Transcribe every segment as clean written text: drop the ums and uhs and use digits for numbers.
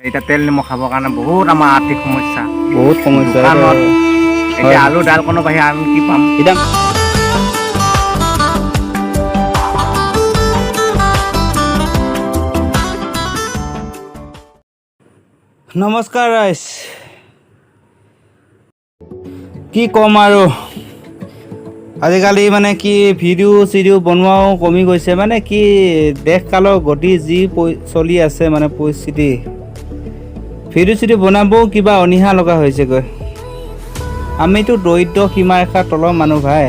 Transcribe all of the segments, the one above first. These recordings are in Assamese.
এতিয়া তেল নিমখ খাবৰ কাৰণে বহুত আমাৰ আৰ্থিক সমস্যা। বহুত সমস্যা। দোকানত এতিয়া আলু দালকণৰ বাহিৰে আমি কি পাম? এতিয়া নমস্কাৰ ৰাইজ, কি ক'ম আৰু, আজিকালি মানে কি ভিডিঅ' চিডিঅ' বনোৱাও কমি গৈছে। মানে কি দেশ কালৰ গতি যি চলি আছে, মানে পৰিস্থিতি, ভিডিঅ' চিডিঅ' বনাবও কিবা অনীহা লগা হৈছেগৈ। আমিতো দৰিদ্ৰ সীমাৰেখাৰ তলৰ মানুহ ভাই,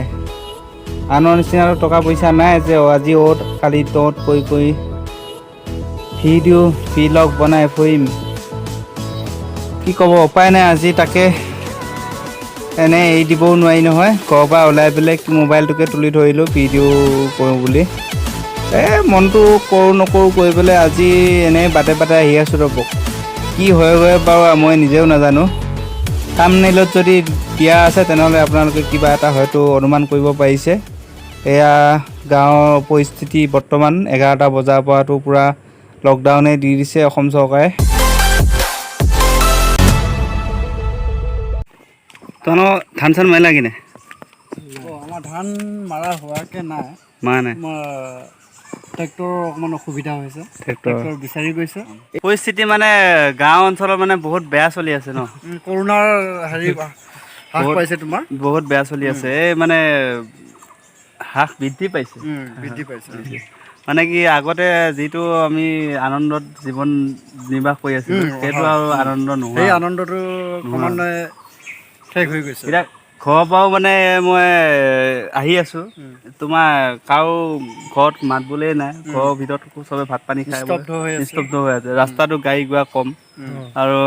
আনৰ নিচিনাতো টকা পইচা নাই যে আজি অ'ত কালি ত'ত কৰি কৰি ভিডিঅ' ভ্লগ বনাই ফুৰিম। কি ক'ব, উপায় নাই। আজি তাকে এনে এৰি দিবও নোৱাৰি নহয়। ঘৰৰ পৰা ওলাই পেলাই মোবাইলটোকে তুলি ধৰিলোঁ ভিডিঅ' কৰোঁ বুলি। এই মনটো কৰোঁ নকৰোঁ কৰি পেলাই আজি এনেই বাটে বাটে আহি আছোঁ। ৰ'ব, কি হয়গৈ বাৰু মই নিজেও নাজানো। থাম্বনেইলত যদি দিয়া আছে তেনেহ'লে আপোনালোকে কিবা এটা হয়তো অনুমান কৰিব পাৰিছে। এয়া গাঁৱৰ পৰিস্থিতি। বৰ্তমান 11টা বজাৰ পৰাতো পূৰা লকডাউনে দি দিছে অসম চৰকাৰে। তহঁতৰ ধান চান মাৰিলা কিনে? আমাৰ ধান মাৰা হোৱাকে নাই। মাৰা নাই? আমাৰ ট্ৰেক্টৰৰ অকণমান অসুবিধা হৈছে। ট্ৰেক্টৰ ট্ৰেক্টৰ বিচাৰি গৈছে। পৰিস্থিতি মানে গাঁও অঞ্চলত মানে বহুত বেয়া চলি আছে ন? কৰোণাৰ হেৰি হ্ৰাস পাইছে তোমাৰ। বহুত বেয়া চলি আছে। এই মানে হ্ৰাস বৃদ্ধি পাইছে। বৃদ্ধি পাইছে। মানে কি আগতে যিটো আমি আনন্দত জীৱন নিৰ্বাহ কৰি আছিলো, সেইটো আৰু আনন্দ নোহোৱা। সেই আনন্দটো ক্ৰমান্বয়ে শেষ হৈ গৈছে। এতিয়া ঘৰৰ পৰাও মানে মই আহি আছো, তোমাৰ কাৰো ঘৰত মাত বোলেই নাই। ঘৰৰ ভিতৰত চবে ভাত পানী খাই নিস্তব্ধ হৈ আছে। নিস্তব্ধ হৈ আছে। ৰাস্তাটো গাড়ী ঘোঁৰা কম আৰু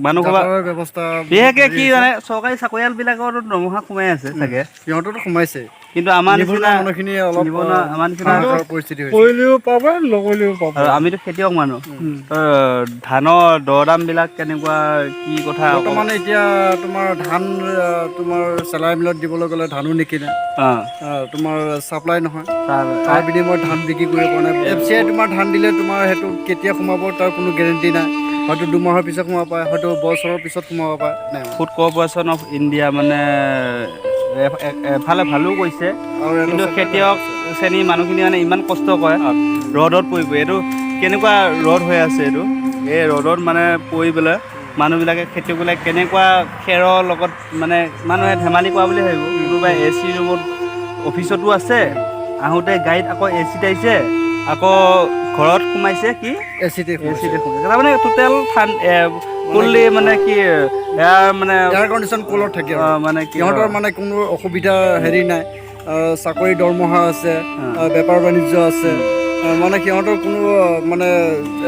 মানুহ ক'ৰবাত যাতায়াতৰ ব্যৱস্থা। বিশেষকে কি জানে, চৰকাৰী চাকৰিয়াল বিলাকৰতো দৰমহা সোমাই আছে চাগে। সিহঁতৰতো সোমাইছে। কিন্তু আমাৰ নিবনুৱা নিচিনা মানুহখিনি অলপ নিবনুৱা আমাৰ নিচিনা হাহাকাৰ পৰিস্থিতি হৈছে। কৰিলেও পাব, নকৰিলেও পাব। আৰু আমিতো খেতিয়ক মানুহ। তো ধানৰ দৰ দাম বিলাক কেনেকুৱা, কি কথা? বৰ্তমানে এতিয়া তোমাৰ ধান তোমাৰ চেলাই মিলত দিবলৈ গ'লে ধানো নিকিনে। তোমাৰ ছাপ্লাই নহয়, তাৰ বিনিময়ত ধান বিক্ৰী কৰিব পৰা নাই। এফ চি I তোমাৰ ধান দিলে তোমাৰ সেইটো কেতিয়া সোমাব তাৰ কোনো গেৰেণ্টি নাই। হয়তো 2 মাহৰ পিছত সোমাব পাৰে, হয়তো বছৰৰ পিছত সোমাব পাৰে। নাই। ফুড কৰ্পৰেশ্যন অফ ইণ্ডিয়া মানে এফালে ভালো কৰিছে। আৰু এটা কিন্তু চাইডে খেতিয়ক শ্ৰেণীৰ মানুহখিনি মানে ইমান কষ্ট কৰে ৰ'দত পৰিব। এইটো কেনেকুৱা ৰ'দ হৈ আছে এইটো, এই ৰ'দত মানে পৰি পেলাই মানুহবিলাকে, খেতিয়কবিলাক কেনেকুৱা খেৰৰ লগত, মানে মানুহে ধেমালি কৰা বুলি ভাবিব। কোনোবাই এ চি ৰুমত অফিচতো আছে, আহোঁতে গাড়ীত আকৌ এ চিত আহিছে, আকৌ ঘৰত সোমাইছে কি এ চিতে। এ চিতে সোমাইছে। তাৰমানে টোটেল ফুল্লি মানে কি এয়াৰ মানে এয়াৰ কণ্ডিশ্যন কুলত থাকে আৰু। মানে কি সিহঁতৰ মানে কোনো অসুবিধা হেৰি নাই। চাকৰি দৰমহা আছে, বেপাৰ বাণিজ্য আছে। মানে সিহঁতৰ কোনো মানে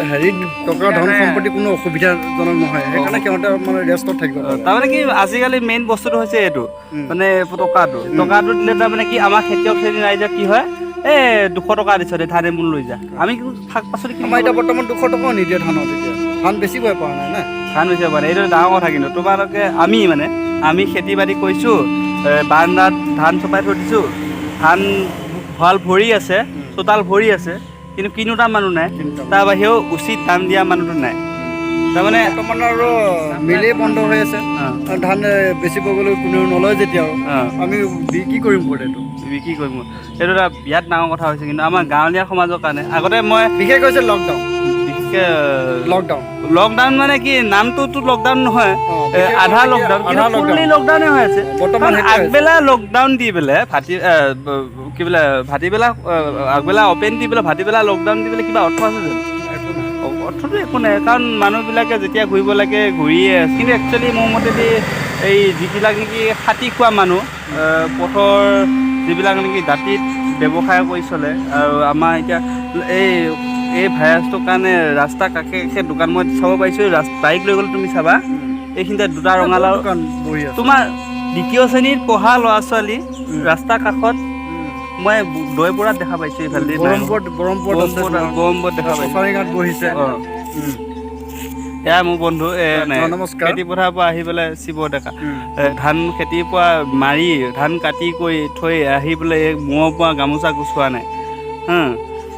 হেৰি টকা ধন সম্পত্তি কোনো অসুবিধাজনক নহয়। সেইকাৰণে সিহঁতে মানে ৰেষ্টত থাকিব পাৰে। তাৰমানে কি আজিকালি মেইন বস্তুটো হৈছে এইটো, মানে টকাটো দিলে তাৰমানে কি আমাৰ খেতিয়ক শ্ৰেণীৰ ৰাইজৰ কি হয়, এই 200 টকা দিছ দে, ধান এমোন লৈ যা। আমি কিন্তু শাক পাচলি কিনিব আমাৰ এতিয়া বৰ্তমান 200 টকাও নিদিয়ে ধানত। এতিয়া ধান বেচিবই পৰা নাই না। ধান বেচিব পাৰে, এইটো ডাঙৰ কথা। কিন্তু তোমালোকে আমি মানে আমি খেতি বাতি কৰিছোঁ, বাৰান্দাত ধান চপাই থৈ দিছোঁ, ধান ভঁৰাল ভৰি আছে, চোতাল ভৰি আছে, কিন্তু কিনোতা মানুহ নাই। তাৰ বাহিৰেও উচিত দাম দিয়া মানুহটো নাই। তাৰমানে বৰ্তমান আৰু মিলেই বন্ধ হৈ আছে। আৰু ধান বেচিব গ'লেও কোনেও নলয় যেতিয়া আৰু আমি বিক্ৰী কৰিম ক'ত এইটো? বিক্ৰী কৰিম। সেইটো এটা বিৰাট ডাঙৰ কথা হৈছে কিন্তু আমাৰ গাঁৱলীয়া সমাজৰ কাৰণে। আগতে মই বিশেষ হৈছে লকডাউন। বিশেষকৈ লকডাউন। লকডাউন মানে কি, নামটোতো লকডাউন নহয়, বিশেষ আধা মানে কি লকডাউন, কিন্তু আধা লকডাউন। ফুল্লি লকডাউনে হৈ আছে। বৰ্তমান কাৰণ সেইটোৱে হৈছে। আগবেলা লকডাউন দি পেলাই ভাটি কি বোলে ভাটিবেলা আগবেলা অপেন দি পেলাই ভাটিবেলা লকডাউন দি পেলাই কিবা অৰ্থ আছে জানো? একো নাই। অৰ্থটো একো নাই। কাৰণ মানুহবিলাকে যেতিয়া ঘূৰিব লাগে ঘূৰিয়ে আছে। কিন্তু একচুৱেলি মোৰ মতেদি এই যিবিলাক নেকি খাটি খোৱা মানুহ, পথৰ যিবিলাক নেকি দাঁতিত ব্যৱসায় কৰি চলে, আৰু আমাৰ এতিয়া এই ভাইৰাছটোৰ কাৰণে ৰাস্তা কাষে কাষে দোকান মই চাব পাৰিছোঁ। বাইক লৈ গ'লে তুমি চাবা এইখিনিতে দুটা ৰঙালাও দোকান বহি আছে। তোমাৰ দ্বিতীয় শ্ৰেণীত পঢ়া ল'ৰা ছোৱালী ৰাস্তা কাষত মই দৈপুৰাত দেখা পাইছোঁ, এইফালে বৰমপুৰত আছে তোমাৰ। গৰমপুৰত দেখা পাইছোঁ। কছাৰীঘাট বহিছে। এয়া মোৰ বন্ধু মানে নমস্কাৰ। খেতি পথাৰৰ পৰা আহি পেলাই শিৱ ডেকা, ধান খেতিৰ পৰা মাৰি ধান কাটি কৰি থৈ আহি পেলাই এই মূৰৰ পৰা গামোচা গুচোৱা নাই। হা,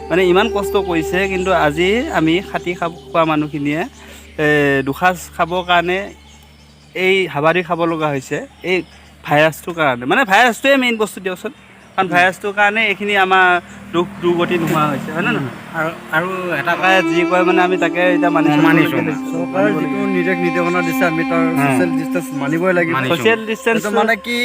মানে ইমান কষ্ট কৰিছে। কিন্তু আজি আমি খাটি খোৱা মানুহখিনিয়ে দুসাঁজ খাবৰ কাৰণে এই হাবাদি খাব লগা হৈছে এই ভাইৰাছটোৰ কাৰণে। মানে ভাইৰাছটোৱে মেইন বস্তু দিয়কচোন, কাৰণ ভাইৰাছটোৰ কাৰণে এইখিনি আমাৰ দুখ দুৰ্গতি নোহোৱা হৈছে, হয় নে নহয়? আৰু আৰু এটা চৰকাৰে যি কয় মানে আমি তাকে এতিয়া মানি মানিছোঁ। চৰকাৰে যিটো নিৰ্দেশ নিৰ্দেশনা দিছে আমি তাৰ ছ'চিয়েল ডিষ্টেঞ্চ মানিবই লাগিব। মানিছোঁ। ছ'চিয়েল ডিষ্টেঞ্চ এইটো মানে কি,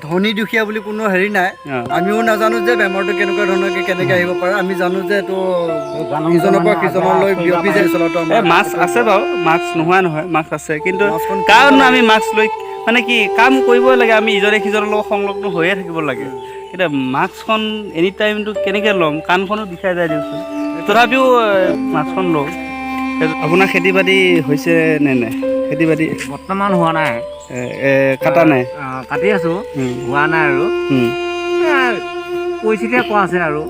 ধনী দুখীয়া বুলি কোনো হেৰি নাই। আমিও নাজানো যে বেমাৰটো কেনেকুৱা ধৰণকে কেনেকে আহিব পাৰে। আমি জানো যে এইটো ইজনৰ পৰা সিজনলৈ বিয়পি যায় চলাটো। এই মাস্ক আছে বাৰু, মাস্ক নোহোৱা নহয়, মাস্ক আছে, কিন্তু মাস্কখন কাৰণ আমি মাস্ক লৈ মানে কি কাম কৰিবই লাগে, আমি ইজনে সিজনৰ লগত সংলগ্ন হৈয়ে থাকিব লাগে। এতিয়া মাস্কখন এনি টাইমটো কেনেকৈ ল'ম, কাণখনো বিষাই যায় দিয়কচোন, তথাপিও মাস্কখন লওঁ। আপোনাৰ খেতি বাতি হৈছে নে নাই? খেতি বাতি বৰ্তমান হোৱা নাই, কটা নাই, কাটি আছোঁ, হোৱা নাই আৰু পৰিস্থিতিয়ে কোৱা আছে আৰু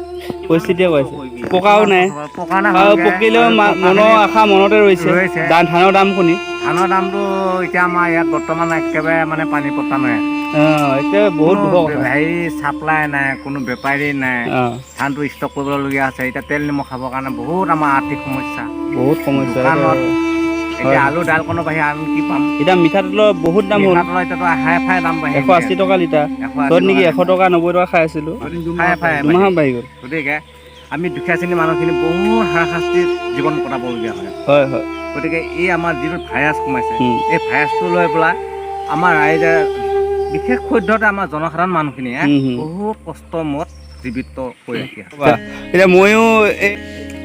পৰিস্থিতিয়ে কৈছে, পকাও নাই, পকা নাই, আৰু পকিলেও মনৰ আশা মনতে ৰৈছে। ধানৰ দাম শুনি ধানৰ দামটো এতিয়া আমাৰ ইয়াত বৰ্তমান একেবাৰে মানে পানী পতা নাই। এতিয়া বহুত দুখৰ কথা। হেৰি চাপ্লাই নাই, কোনো বেপাৰী নাই, ধানটো ষ্টক কৰিবলগীয়া আছে। এতিয়া তেল নিমখ খাবৰ কাৰণে বহুত আমাৰ আৰ্থিক সমস্যা, বহুত সমস্যা দোকানত এতিয়া আলু দালকণৰ বাহিৰে আন কি পাম? এতিয়া মিঠাতেলৰ বহুত দাম হ'ল, মিঠাতেলৰ এতিয়াতো হাই ফাই দাম বাঢ়ি 180 টকা লিটাৰ, য'ত নেকি 100 টকা 90 টকা খাই আছিলোঁ, দুমাহ বাঢ়ি গ'ল। গতিকে আমি দুখীয়া শ্ৰেণীৰ মানুহখিনি বহুত হাৰাশাস্তিৰ জীৱন কটাবলগীয়া হয়। হয় হয়। গতিকে এই আমাৰ যিটো ভাইৰাছ সোমাইছে, এই ভাইৰাছটো লৈ পেলাই আমাৰ ৰাইজে বিশেষ সদ্যহতে আমাৰ জনসাধাৰণ মানুহখিনিয়ে বহুত কষ্ট মত জীৱিত কৰি ৰাখি আছে। এতিয়া ময়ো এই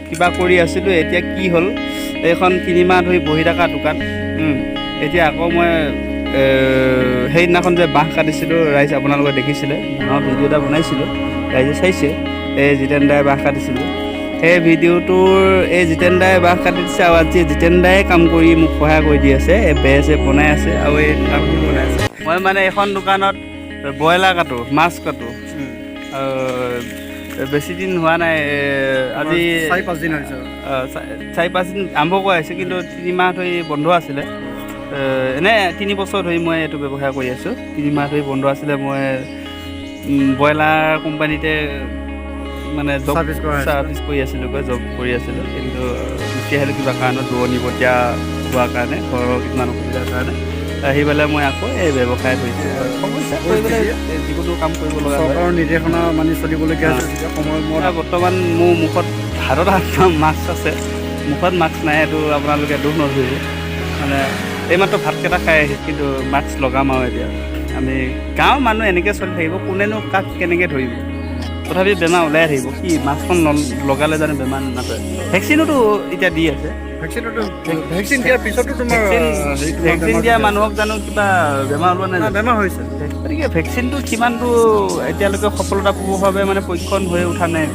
কিবা কৰি আছিলোঁ, এতিয়া কি হ'ল, এইখন 3 মাহ ধৰি বহি থকা দোকান। এতিয়া আকৌ মই সেইদিনাখন যে বাঁহ কাটিছিলোঁ, ৰাইজ আপোনালোকে দেখিছিলে, বাঁহৰ ভিডিঅ' এটা বনাইছিলোঁ, ৰাইজে চাইছে, এই জিতেন দাই বাঁহ কাটিছিলোঁ। সেই ভিডিঅ'টোৰ এই জিতেন দাই বাঁহ কাটি দিছে আৰু আজি জিতেন দায়ে কাম কৰি মোক সহায় কৰি দি আছে, এই বেৰ চেৰ বনাই আছে আৰু এই দোকানখন বনাই আছে। মই মানে এইখন দোকানত ব্ৰইলাৰ কাটোঁ, মাছ কাটোঁ। বেছি দিন হোৱা নাই, আজি 4-5 দিন হৈছে। 4-5 দিন আৰম্ভ কৰা হৈছে, কিন্তু 3 মাহ ধৰি বন্ধ আছিলে। এনে 3 বছৰ ধৰি মই এইটো ব্যৱসায় কৰি আছোঁ। 3 মাহ ধৰি বন্ধ আছিলে। মই ব্ৰইলাৰ কোম্পানীতে মানে জব চাৰ্ভিচ কৰি আছিলোঁ, জব কৰি আছিলোঁ, কিন্তু গুচি আহিলোঁ কিবা কাৰণত, দূৰণিবতীয়া হোৱাৰ কাৰণে, ঘৰৰ কিছুমান অসুবিধাৰ কাৰণে আহি পেলাই মই আকৌ এই ব্যৱসায় ধৰিছোঁ। সমস্যা কৰি পেলাই যিকোনো কাম কৰিব লগা হয়, চৰকাৰৰ নিৰ্দেশনা মানি চলিবলগীয়া হৈছে সময়মত। বৰ্তমান মোৰ মুখত হাতত মাস্ক আছে, মুখত মাস্ক নাই, এইটো আপোনালোকে দুখ নধৰিব। মানে এইমাত্ৰ ভাতকেইটা খাই আহিছোঁ, কিন্তু মাস্ক লগাম আৰু এতিয়া আমি গাঁৱৰ মানুহ এনেকৈ চলি থাকিব, কোনেনো কাক কেনেকৈ ধৰিব? তথাপি বেমাৰ ওলাই থাকিব। কি মাস্কখন লগালে জানো বেমাৰ নাপায়? ভেকচিনোতো এতিয়া দি আছে। ভেকচিন দিয়াৰ পিছতো তোমাৰ ভেকচিন দিয়া মানুহক জানো কিবা বেমাৰ ওলোৱা নাই? বেমাৰ হৈছে। গতিকে ভেকচিনটো কিমানটো এতিয়ালৈকে সফলতাপূৰ্বকভাৱে মানে পৰীক্ষণ হৈ উঠা নাই,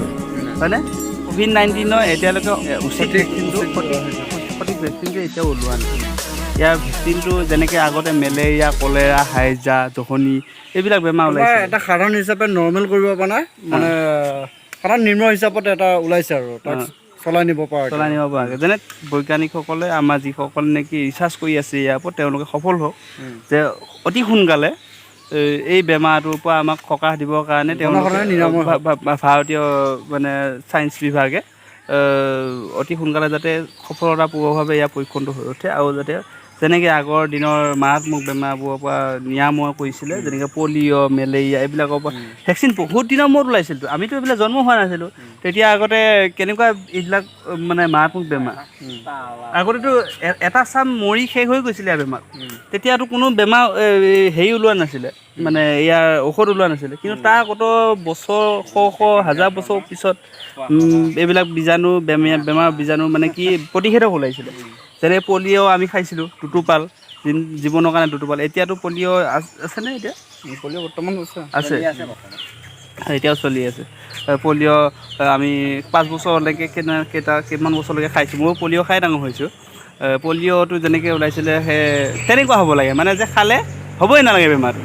হয়নে? ক'ভিড-19ৰ এতিয়ালৈকে উচিত ভেকচিনটো, সঠিক ভেকচিনটো এতিয়াও ওলোৱা নাই। ইয়াৰ ভেকচিনটো যেনেকৈ আগতে মেলেৰিয়া, কলেৰা, হাইজা, জহনী এইবিলাক বেমাৰ ওলাইছে, এটা সাধাৰণ হিচাপে নৰ্মেল কৰিব পৰা নাই, মানে সাধাৰণ নিম্ন হিচাপত এটা ওলাইছে আৰু তাক চলাই নিব পৰা, চলাই নিব পৰাকৈ। যেনে বৈজ্ঞানিকসকলে, আমাৰ যিসকল নেকি ৰিচাৰ্চ কৰি আছে ইয়াৰ ওপৰত, তেওঁলোকে সফল হওক যে অতি সোনকালে এই বেমাৰটোৰ পৰা আমাক সকাহ দিবৰ কাৰণে তেওঁলোকে ভাৰতীয় মানে ছায়েন্স বিভাগে অতি সোনকালে যাতে সফলতাপূৰ্বকভাৱে ইয়াৰ পৰীক্ষণটো হৈ উঠে, আৰু যাতে যেনেকৈ আগৰ দিনৰ মাৰাত্মক বেমাৰবোৰৰ পৰা নিৰাময় কৰিছিলে, যেনেকৈ পলিঅ', মেলেৰিয়া এইবিলাকৰ পৰা ভেকচিন বহুত দিনৰ মূৰত ওলাইছিলতো, আমিতো এইবিলাক জন্ম হোৱা নাছিলোঁ তেতিয়া। আগতে কেনেকুৱা এইবিলাক মানে মাৰাত্মক বেমাৰ, আগতেতো এটা চাম মৰি শেষ হৈ গৈছিলে ইয়াৰ বেমাৰ। তেতিয়াতো কোনো বেমাৰ হেৰি ওলোৱা নাছিলে, মানে ইয়াৰ ঔষধ ওলোৱা নাছিলে। কিন্তু তাৰ কত বছৰ, শ শ হাজাৰ বছৰ পিছত এইবিলাক বীজাণু, বেমাৰ বীজাণু মানে কি প্ৰতিষেধক ওলাইছিলে। যেনে পলিঅ' আমি খাইছিলোঁ দুটোপাল, জীৱনৰ কাৰণে দুটোপাল। এতিয়াতো পলিঅ' আছেনে এতিয়া? পলিঅ' বৰ্তমান আছে, এতিয়াও চলি আছে পলিঅ'। আমি 5 বছৰলৈকে কেইটামান বছৰলৈকে খাইছোঁ। ময়ো পলিঅ' খাই ডাঙৰ হৈছোঁ। পলিঅ'টো যেনেকৈ ওলাইছিলে সেই তেনেকুৱা হ'ব লাগে, মানে যে খালে হ'বই নালাগে বেমাৰটো,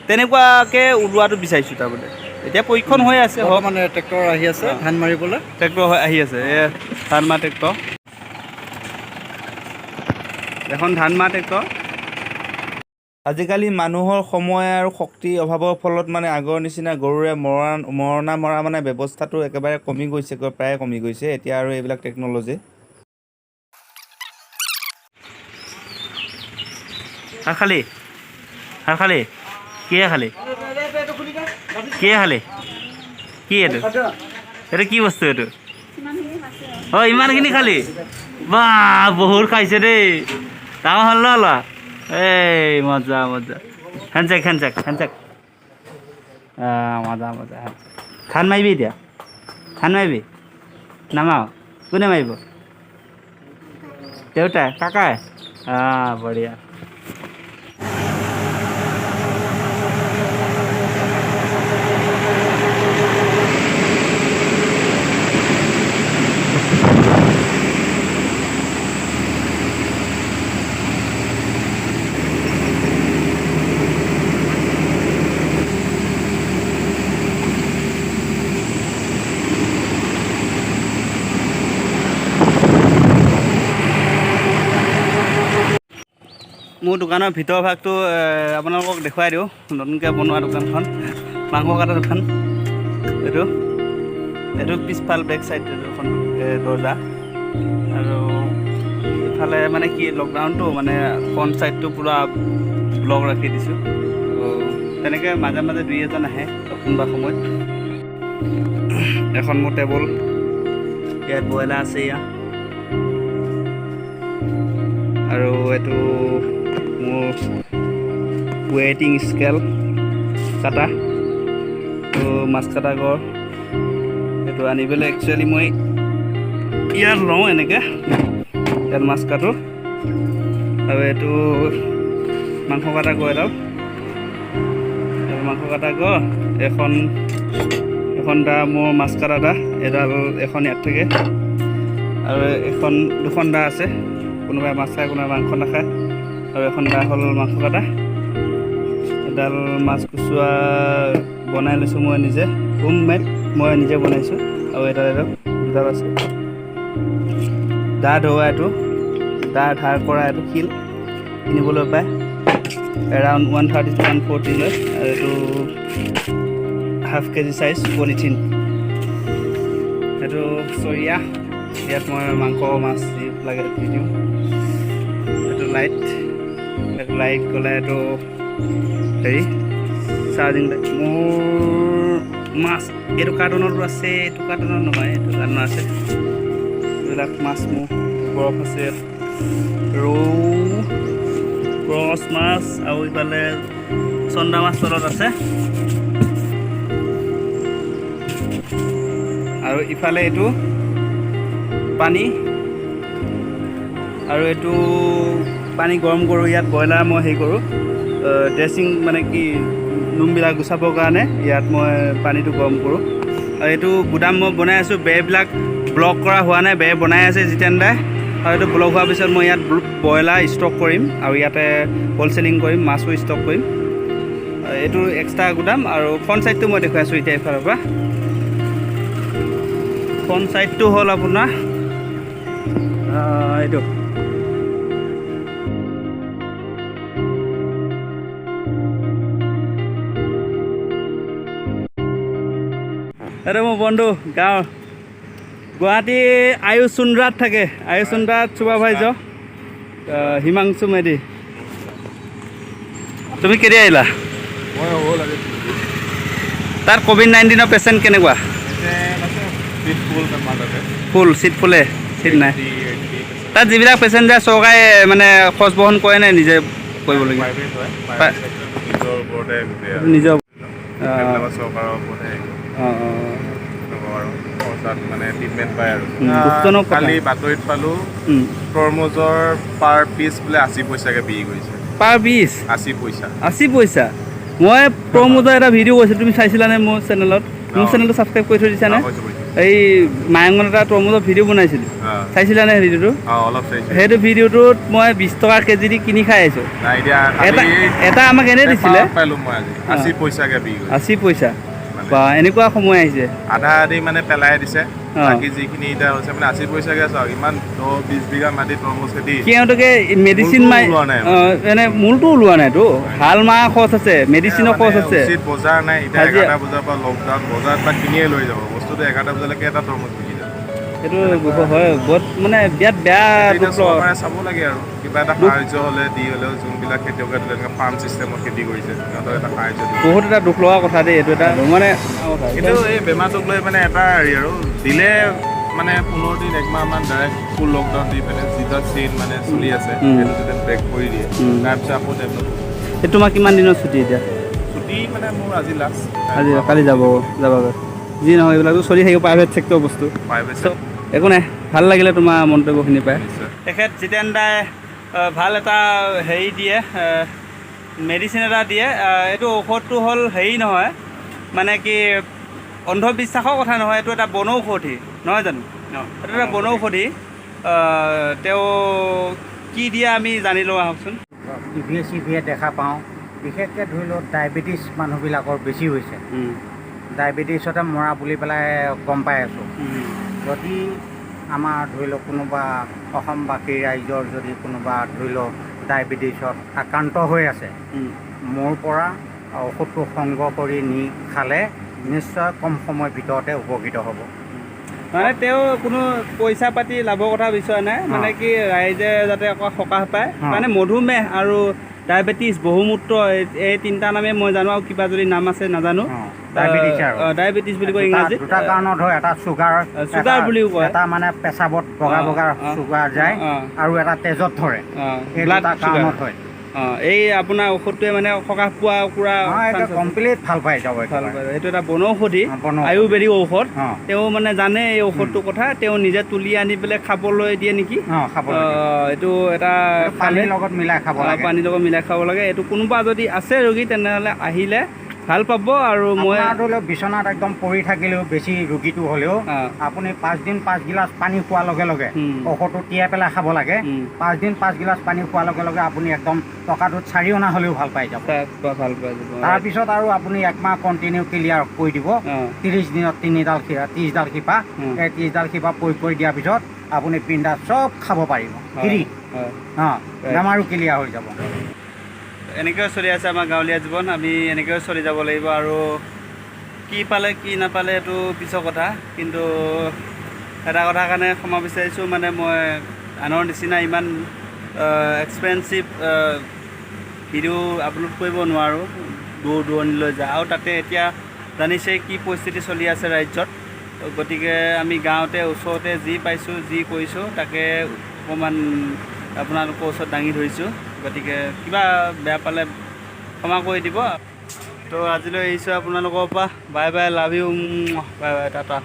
তেনেকুৱাকৈ ওলোৱাটো বিচাৰিছোঁ। তাৰমানে এতিয়া পৰীক্ষণ হৈ আছে। হওক, মানে ট্ৰেক্টৰ আহি আছে ধান মাৰিবলৈ, ট্ৰেক্টৰ আহি আছে, এই ধান মাৰা ট্ৰেক্টৰ, এখন ধান মাৰা ট্ৰেক্টৰ। আজিকালি মানুহৰ সময় আৰু শক্তিৰ অভাৱৰ ফলত মানে আগৰ নিচিনা গৰুৰে মৰণা মৰা মানে ব্যৱস্থাটো একেবাৰে কমি গৈছেগৈ, প্ৰায়ে কমি গৈছে এতিয়া আৰু এইবিলাক টেকন'লজি। ভাত খালি? ভাত খালি? কিহে খালি? কিহে খালি? কি এইটো? এইটো কি বস্তু এইটো? অ, ইমানখিনি খালি? বা, বহুত খাইছে দেই। ডাঙৰ হ'ল ন ল'ৰা? এই মজা মজা। হেণ্ডচেক, হেণ্ডচেক, হেণ্ডচেক। মজা মজা। ধান মাৰিবি এতিয়া? ধান মাৰিবি? নামাও? কোনে মাৰিব? দেউতাই? কাকাই? বঢ়িয়া। মোৰ দোকানৰ ভিতৰৰ ভাগটো আপোনালোকক দেখুৱাই দিওঁ। নতুনকৈ বনোৱা দোকানখন, মাংস কটা দোকান। এইটো এইটো পিছফাল বেক চাইড এখন দৰ্জা। আৰু ইফালে মানে কি, লকডাউনটো মানে ফ্ৰণ্ট চাইডটো পূৰা ব্লক ৰাখি দিছোঁ। তেনেকৈ মাজে মাজে দুই এজন আহে কোনোবা সময়ত। এখন মোৰ টেবুল, ইয়াত ব্ৰইলাৰ আছে ইয়াত। আৰু এইটো মোৰ ৱেইটিং স্কেল কাটা, তো মাছ কটা গড়। এইটো আনি পেলাই একচুৱেলি মই ইয়াত লওঁ, এনেকৈ ইয়াত মাছ কাটোঁ। আৰু এইটো মাংস কটা গড় এডাল, আৰু মাংস কটা গড় এখন, এখন দা মোৰ মাছ কটা দা এডাল, এখন ইয়াত থাকে। আৰু এখন দুখন দা আছে, কোনোবাই মাছ খায়, কোনোবাই মাংস নাখায়। আৰু এখন দা হ'ল মাংস কটা। এডাল মাছ কুচুৱা বনাই লৈছোঁ মই নিজে, হোম মেড, মই নিজে বনাইছোঁ। আৰু এডাল এডাল দুডাল আছে। দা ধোৱা এইটো, দা ধাৰ কৰা এইটো শিল কিনিবলৈ পায় এৰাউণ্ড 130 টু 140 লয়। আৰু এইটো হাফ কেজি চাইজ পলিথিন। এইটো চৰিয়া, ইয়াত মই মাংস মাছ যি লাগে দি দিওঁ। এইটো লাইট, এইটো লাইট গ'লে এইটো হেৰি চাৰ্জিং লাইট। মোৰ মাছ এইটো কাৰ্টুনতো আছে, এইটো কাৰ্টুনত নহয়, এইটো কাৰ্টুনত আছে। এইবিলাক মাছ মোৰ বৰফ আছে, ৰৌ, ক্ৰছ মাছ আৰু ইফালে চন্দা মাছ তলত আছে। আৰু ইফালে এইটো পানী, আৰু এইটো পানী গৰম কৰোঁ। ইয়াত ব্ৰইলাৰ মই হেৰি কৰোঁ, ড্ৰেছিং মানে কি নোমবিলাক গুচাবৰ কাৰণে ইয়াত মই পানীটো গৰম কৰোঁ। আৰু এইটো গুদাম মই বনাই আছোঁ, বেৰবিলাক ব্লক কৰা হোৱা নাই, বেৰ বনাই আছে জিতেন দাই। আৰু এইটো ব্লক হোৱাৰ পিছত মই ইয়াত ব্ৰইলাৰ ষ্টক কৰিম আৰু ইয়াতে হ'লচেলিং কৰিম, মাছো ষ্টক কৰিম। এইটো এক্সট্ৰা গুদাম। আৰু ফ্ৰণ্ট চাইডটো মই দেখুৱাই আছোঁ এতিয়া এইফালৰ পৰা। ফ্ৰণ্ট চাইডটো হ'ল আপোনাৰ এইটো। এইটো মোৰ বন্ধু, গাঁৱৰ, গুৱাহাটী আয়ুসুন্দ্ৰাত থাকে, আয়ুসুন্দ্ৰাত ছুপাৰভাইজাৰ হিমাংশু মেধি। তুমি কেতিয়া আহিলা? মই হ'ল আজি। তাত ক'ভিড-19ৰ পেচেণ্ট কেনেকুৱা? চিট ফুল মাজতে। ফুল, চিট ফুলে, চিট নাই। তাত যিবিলাক পেচেণ্ট যায়, চৰকাৰে মানে খৰচ বহন কৰে নে নিজে কৰিবলগীয়া? প্ৰাইভেট হয়, প্ৰাইভেট চেক্টৰটো নিজৰ ওপৰতে গোটেই আৰু। নিজৰ সেইবিলাকত চৰকাৰৰ ওপৰতে হেৰি কৰে। অঁ অঁ তেনেকুৱা আৰু খৰচাত মানে ট্ৰিটমেণ্ট পায় আৰু। দুখজনক কথা। কালি বাতৰিত পালোঁ, তৰমুজৰ পাৰ পিচ বোলে 80 পইচাকৈ বিক্ৰী কৰিছে। পাৰ পিচ? 80 পইচা। 80 পইচা। মই তৰমুজৰ এটা ভিডিঅ' কৰিছিলোঁ, তুমি চাইছিলানে মোৰ চেনেলত? মোৰ চেনেলটো ছাবস্ক্ৰাইব কৰি থৈ দিছানে? অ, কৰিছোঁ, কৰিছোঁ। এই মায়ঙত এটা তৰমুজৰ ভিডিঅ' বনাইছিলোঁ, চাইছিলানে সেই ভিডিঅ'টো? অ, অলপ চাইছোঁ। সেইটো ভিডিঅ'টোত মই 20 টকা কেজি দি কিনি খাই আহিছোঁ। নাই, এতিয়া এটা কালি এটা আমাক এনেই দিছিলে। পেপাৰত পালোঁ মই আজি 80 পইচাকৈ বিক্ৰী কৰিছে। 80 পইচা। মানে বা, এনেকুৱা সময় আহিছে। আধা আধি মানে পেলাই দিছে, বাকী যিখিনি এতিয়া হৈছে মানে 80 পইচাকৈ। চাওক, ইমান 10-20 বিঘা মাটি তৰমুজ খেতি। সিহঁতকে মেডিচিন মূলটো মাৰি ওলোৱা নাই। অঁ, এনে মূলটো ওলোৱা নাইতো। হাল মাৰা খৰচ আছে, মেডিচিনৰ মানে খৰচ আছে। উচিত বজাৰ নাই এতিয়া। হাজিৰা। 11টা বজাৰ পৰা লকডাউন, বজাৰত পৰা কিনিয়ে লৈ যাব বস্তুটো। 11টা বজালৈকে এটা তৰমুজ বিকি যাব। সেইটো হয়, বহুত মানে বিৰাট বেয়া এতিয়া দুখ লগা। চৰকাৰে চাব লাগে আৰু কিবা এটা সাহাৰ্য হ'লে দি হ'লেও, যোনবিলাক খেতিয়কে ধৰি লওক ফাৰ্ম চিষ্টেমত খেতি কৰিছে, সিহঁতক এটা সাহাৰ্য দিব। বহুত এটা দুখ লগা কথা দেই এইটো, এটা মানে কথা। কিন্তু এই বেমাৰটোক লৈ মানে এটা হেৰি আৰু দিলে মানে 15 দিন একমাহ মান ডাইৰেক্ট ফুল লকডাউন দি পিনে যিটা চেইন মানে চলি আছে, সেইটো যেতিয়া ব্ৰেক কৰি দিয়ে, তাৰপিছত আকৌ ডেভেলপ। এই তোমাৰ কিমান দিনৰ ছুটি এতিয়া? ছুটি মানে মোৰ আজি লাষ্ট। আজি, কালি যাব যাবাগৈ। যি নহয়, এইবিলাকতো চলি থাকিব, প্ৰাইভেট চেক্টৰ বস্তু। প্ৰাইভেট। একো নাই, ভাল লাগিলে তোমাৰ মন্তব্যখিনি পাই। তেখেত জিতেন দাই ভাল এটা হেৰি দিয়ে, মেডিচিন এটা দিয়ে। এইটো ঔষধটো হ'ল হেৰি নহয়, মানে কি অন্ধবিশ্বাসৰ কথা নহয়, এইটো এটা বনৌষধি নহয় জানো? এইটো এটা বনৌষধি। তেওঁ কি দিয়ে আমি জানি লওঁ আহকচোন। টিভিয়ে চিভিয়ে দেখা পাওঁ, বিশেষকৈ ধৰি লওক ডায়েবেটিছ মানুহবিলাকৰ বেছি হৈছে। ডায়েবেটিছতে মৰা বুলি পেলাই গম পাই আছোঁ। যদি আমাৰ ধৰি লওক কোনোবা অসমবাসী ৰাইজৰ যদি কোনোবা ধৰি লওক ডায়েবেটিছত আক্ৰান্ত হৈ আছে, মোৰ পৰা ঔষধটো সংগ্ৰহ কৰি নি খালে নিশ্চয় কম সময়ৰ ভিতৰতে উপকৃত হ'ব। মানে তেওঁ কোনো পইচা পাতি লাভৰ কথা বিচৰা নাই, মানে কি ৰাইজে যাতে আকৌ সকাহ পায়। মানে মধুমেহ আৰু ডায়েবেটিছ, বহুমূত্ৰ, এই তিনিটা নামেই মই জানো, আৰু কিবা যদি নাম আছে নাজানো। ডায়েবেটিছ আৰু ডায়েবেটিছ বুলি কয় ইংৰাজীত। দুটা কাৰণত হয়, এটা চুগাৰ। চুগাৰ বুলিও কয়। এটা মানে পেচাবত বগা বগা চুগাৰ যায় আৰু এটা তেজত ধৰে। এই ব্লাড দুটা চুগাৰ। কাৰণত হয়। এই আপোনাৰ ঔষধটোৱে মানে সকাহ পোৱা পুৰা এইটো chance আছে। কমপ্লিট ভাল পাই যাব ভাল একেবাৰে। পায়। এইটো এটা বনৌষধি, বনৌষধি। আয়ুৰ্বেদিক ঔষধ। তেওঁ মানে জানে এই ঔষধটোৰ কথা, তেওঁ নিজে তুলি আনি পেলাই খাবলৈ দিয়ে নেকি? খাব লাগে। এইটো এটা এইটো পানীৰ লগত মিলাই খাব লাগে। পানীৰ লগত মিলাই খাব লাগে। এইটো কোনোবা যদি আছে ৰোগী, তেনেহ'লে আহিলে ভাল পাব। আৰু মই আপোনাৰ ধৰি লওক বিচনাত একদম পৰি থাকিলেও, বেছি ৰোগীটো হ'লেও আপুনি 5 দিন 5 গিলাচ পানী খোৱাৰ লগে লগে, ঔষধটো তিয়াই পেলাই খাব লাগে, 5 দিন 5 গিলাচ পানী খোৱাৰ লগে লগে আপুনি একদম টকাটোত 4 অনা হ'লেও ভাল পাই যাব। ভাল পাই যাব। তাৰপিছত আৰু আপুনি একমাহ কণ্টিনিউ ক্লিয়াৰ কৰি দিব। 30 দিনত তিনিডাল 30ডাল শিপা, এই 30ডাল শিপা প্ৰয়োগ কৰি দিয়াৰ পিছত আপুনি পিন্ধা চব খাব পাৰিব ফ্ৰী। বেমাৰো ক্লিয়াৰ হৈ যাব। এনেকৈয়ে চলি আছে আমাৰ গাঁৱলীয়া জীৱন, আমি এনেকৈয়ে চলি যাব লাগিব। আৰু কি পালে কি নাপালে এইটো পিছৰ কথা, কিন্তু এটা কথাৰ কাৰণে ক্ষমা বিচাৰিছোঁ, মানে মই আনৰ নিচিনা ইমান এক্সপেঞ্চিভ ভিডিঅ' আপলোড কৰিব নোৱাৰোঁ, দূৰ দূৰণিলৈ যায় আৰু তাতে এতিয়া জানিছেই কি পৰিস্থিতি চলি আছে ৰাজ্যত। গতিকে আমি গাঁৱতে ওচৰতে যি পাইছোঁ, যি কৰিছোঁ, তাকে অকণমান আপোনালোকৰ ওচৰত দাঙি ধৰিছোঁ। গতিকে কিবা বেয়া পালে ক্ষমা কৰি দিব। তো আজিলৈ এৰিছোঁ আপোনালোকৰ পৰা। Bye bye, love you, bye bye, tata.